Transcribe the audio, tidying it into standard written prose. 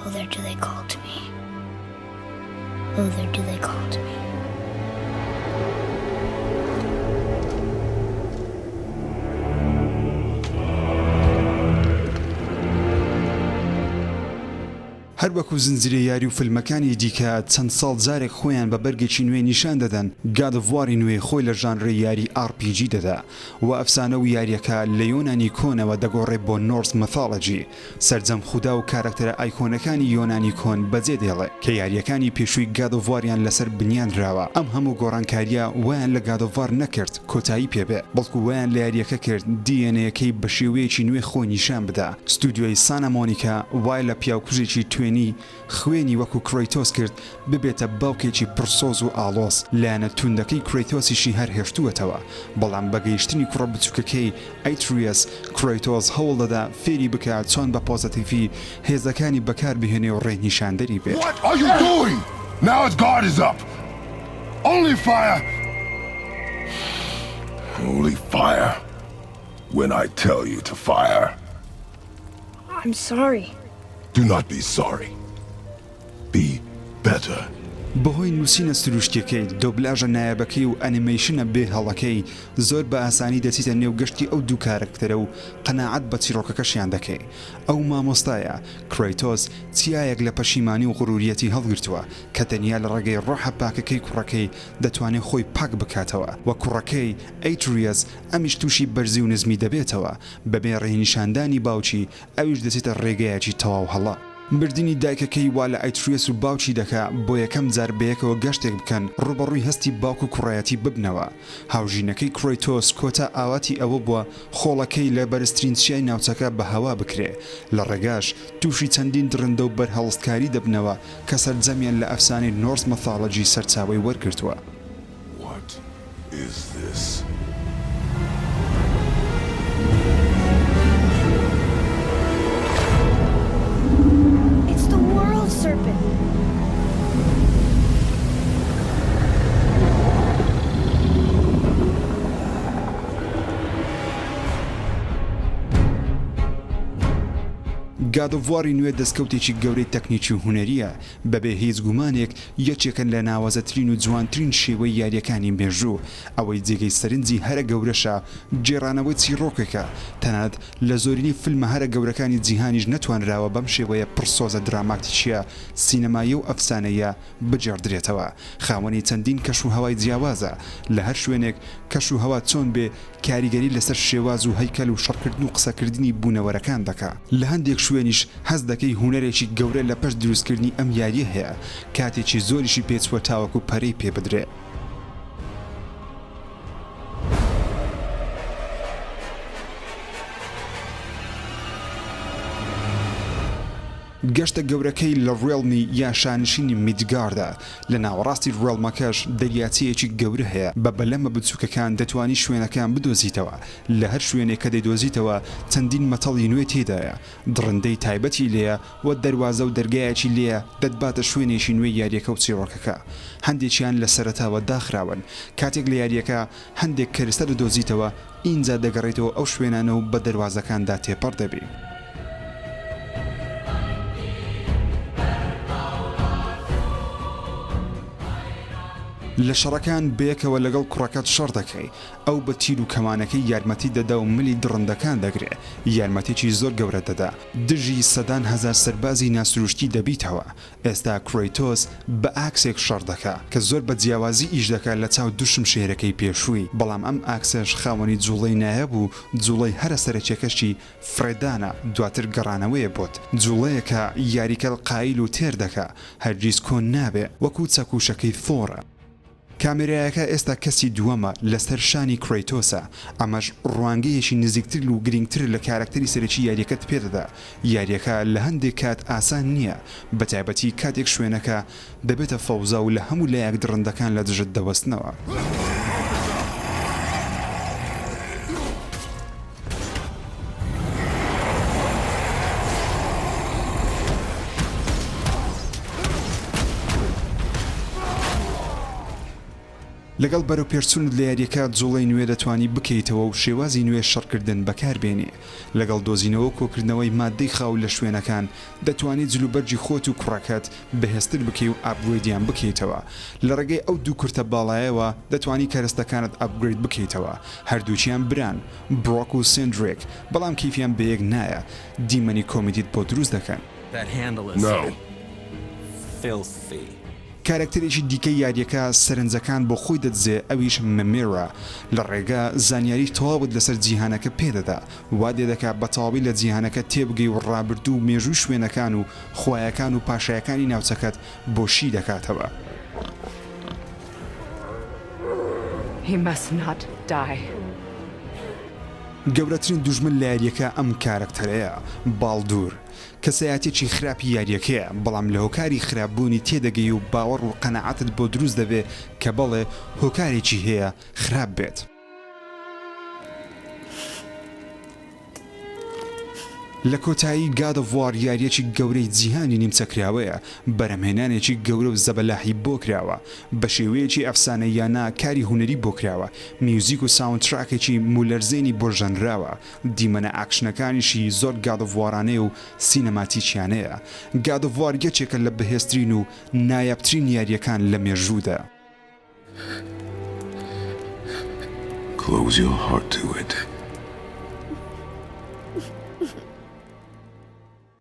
Oh, there do they call to me. Oh, there do they call to me. هەر وەکو زنجیرە یاری و فیلمەکانی دیکە چەند ساڵ جارێک خۆیان بە بەرگێکی نوێ نیشان دەدەن، God of War ی نوێ خۆی لە ژانری یاری RPG دەدا و ئەفسانە و یاریەکە لە یۆنانی کۆنەوە دەگۆڕێ بۆ Norse Mythology سەرجەم خودا و کارەکتەرە ئایکۆنەکانی یۆنانی کۆن بەجێ دێڵێ کە یاریەکانی پێشووی God of War یان لەسەر بنیانراوە ئەم هەموو گۆڕانکاریە وایان لە God of War نەکرد کۆتایی پێ بێ بەڵکو وایان لە یاریەکە کرد DNA ەکەی بە شێوەیەکی نوێ خۆی نیشان بدا. ستودیۆی سانا مۆنیکا وای لە پیاوکوژێکی توێنی خوێنی وەکو کرەیتۆس کرد ببێتە باوکێکی پڕ سۆز و ئاڵۆز، لایەنە توندەکەی کرەیتۆسیشی هەر هێشتووەتەوە، بەڵام بە گەیشتنی کوڕە بچووکەکەی ئەیتریەس، کرەیتۆس هەوڵ دەدا فێری بکا چۆن بە پۆزەتیڤی هێزەکانی بەکار بهێنێ و ڕێ نیشاندەری بێ. What are you doing? Now his guard is up. Only fire. Only fire. When I tell you to fire. I'm sorry. Do not be sorry. Be better. بەهۆی نووسینە سروشتیەکەی، دۆبلاژە نایابەکەی و ئەنیمەیشنە بێ هەڵەکەی، زۆر بە ئاسانی دەچیتە نێو گەشتی ئەو دوو کارەکتەرە و قەناعەت بە چیڕۆکەکەشیان دەکەی. ئەو مامۆستایە، کرەیتۆس، چیایەک لە پەشیمانی و غروریەتی هەڵگرتووە کە تەنیا لە ڕێگەی ڕۆحە پاکەکەی کوڕەکەی دەتوانێ خۆی پاک بکاتەوە و کوڕەکەی، ئەیتریەس، ئەمیش تووشی بەرزی و نزمی دەبێتەوە بەبێ ڕێنیشاندانی باوکی ئەویش دەچێتە ڕێگایەکی تەواو هەڵە. مردنی دایکەکەی وا لە ئەیتریەس و باوکی دەکا بۆ یەکەم جار بەیەکەوە گەشتێک بکەن ڕووبەڕووی هەستی باوک و کوڕایەتی ببنەوە. هاوژینەکەی کرەیتۆس کۆتا ئاواتی ئەوە بووە خۆڵەکەی لە بەرزترین چیای ناوچەکە بە هەوا بکرێ. لە ڕێگاش تووشی چەندین دڕندە و بەرهەڵستکاری دەبنەوە کە سەرجەمیان لە ئەفسانەی Norse Mythology سەرچاوەی وەرگرتووە. What is this? It's the world serpent. God of War ی نوێ دەستکەوتێکی گەورەی تەکنیکی و هونەرییە، بەبێ هیچ گومانێک یەکێکە لە ناوازەترین و جوانترین شێوەی یارییەکانی مێژوو، ئەوەی جێگەی سەرنجی هەرە گەورەشە گێڕانەوەی چیڕۆکێکە تەنانەت لە زۆرینەی فیلمە هەرە گەورەکانی جیهانیش نەتوانراوە بەم شێوەیە پڕ سۆزە دراماتیکییە سینەماییە و ئەفسانەییە بگێڕدرێتەوە. خاوەنی چەندین کەش و هەوای جیاوازە، لە هەر شوێنێک کەش و هەوا چۆن بێ کاریگەری لەسەر شێواز و هەیکەل و شەڕکردن و قسەکردنی بوونەوەرەکان دەکا. لە هەندێک شوێنیش هەست دەکەی هونەرێکی گەورە لە پشت دروستکردنی ئەم یارییە هەیە، کاتێکی زۆریشی پێچووە تاوەکو پەرەی پێ بدرێ. گەشتە گەورەکەی لە realm ی یا شانشینی میدگاردا، لە ناوەڕاستی realm ەکەش دەریاچەیەکی گەورە هەیە، بە بەلەمە بچووکەکان دەتوانی شوێنەکان بدۆزیتەوە، لە هەر شوێنێک کە دەیدۆزیتەوە چەندین مەتەڵی نوێ تێدایە، دڕندەی تایبەتی لێیە و دەروازە و دەرگایەکی لێیە دەتباتە شوێنێکی نوێی یاریەکە و چیڕۆکەکە. هەندێکیان لە سەرەتاوە داخراون، کاتێک لە یاریەکە هەندێک کەرستە دەدۆزیتەوە ئینجا دەگەڕێیتەوە ئەو شوێنانە و بە دەروازەکاندا تێپەڕ دەبی. لە شەڕەکان بەیەکەوە لەگەڵ کوڕەکەت شەڕ دەکەی، ئەو بە تیر و کەمانەکەی یارمەتیت دەدا و ملی دڕندەکان دەگرێ، یارمەتیی زۆر گەورەت دەدا، دژی سەدان هەزار سەربازی ناسروشتی دەبیتەوە، ئێستا کرەیتۆس بە axe ێک شەڕ دەکا کە زۆر بە جیاوازی ئیش دەکا لە چاو دوو شمشێرەکەی پێشووی، بەڵام ئەم axe ەش خاوەنی جوڵەی نایاب و جوڵەی هەرە سەرەکیەکەشی فڕێدانە دواتر گەڕانەوەیە بۆت، جوڵەیەکە یاریکەر قایل و تێر دەکا هەرگیز کۆن نابێ وەکو چەکوشەکەی ثۆرە. کامێرایەکە ئێستا کەسی دووەمە لەسەر شانی کرەیتۆسە، ئەمەش ڕوانگەیەکی نزیکتر و گرینگتر لە کارەکتەری سەرەکی یارییەکەت پێدەدا. یارییەکە لە هەندێک کات ئاسان نییە، بەتایبەتی کاتێک شوێنەکە دەبێتە فەوزا و لە هەموو لایەک دڕندەکان لە دژت دەوەستنەوە. لەگەڵ بەرەوپێشچوونت لە یارییەکە جوڵەی نوێ دەتوانی بکەیتەوە و شێوازی نوێ شەڕکردن بەکاربێنی. لەگەڵ دۆزینەوە و کۆکردنەوەی ماددەی خاو لە شوێنەکان دەتوانی جلوبەرگی خۆت و کوڕەکەت بەهێزتر بکەی و upgrade یان بکەیتەوە. لە ڕێگەی ئەو دوو کورتە باڵایەوە دەتوانی کەرەستەکانت upgrade بکەیتەوە. هەردووکیان بران، برۆک و سیندریک، بەڵام کەیفیان بەیەک نایە. دیمەنی کۆمیدیت بۆ دروست دەکەن. That handle is No. filthy. کارەکتەرێکی دیکەی یارییەکە سەرنجەکان بۆ خۆی دەدزێ ئەویش ممیرە، لە ڕێگە زانیاری تەواوت لەسەر جیهانەکە پێ دەدا، وات لێ دەکا بە تەواوی لە جیهانەکە تێبگەی و ڕابردوو و مێژووی شوێنەکان و خوایەکان و پاشایەکانی ناوچەکەت بۆ شی دەکاتەوە. He must not die. گەورەترین دوژمن لە یارییەکە ئەم کارەکتەرەیە، باڵدور. کەسایەتیەکی خراپی یاریەکەیە بەڵام لە هۆکاری خراپ بوونی تێدەگەی و باوەڕ و قەناعەتت بۆ دروست دەبێ کە بەڵێ هۆکارێکی هەیە خراپ بێت. لە کۆتایی God of War یاریەکی گەورەی جیهانی نیمچە کراوەیە بەرهەمهێنانێکی گەورە و زەبەلاحی بۆ کراوە بە شێوەیەکی ئەفسانەییانە کاری هونەری بۆ کراوە میوزیک و soundtrack ێکی مولەرزێنی بۆ ژەنراوە دیمەنە ئاکشنەکانیشی زۆر God of War انەیە و سینەماتیکیانەیە. God of War یەکێکە لە بەهێزترین و نایابترین یارییەکان لە مێژوودا. Close your heart to it.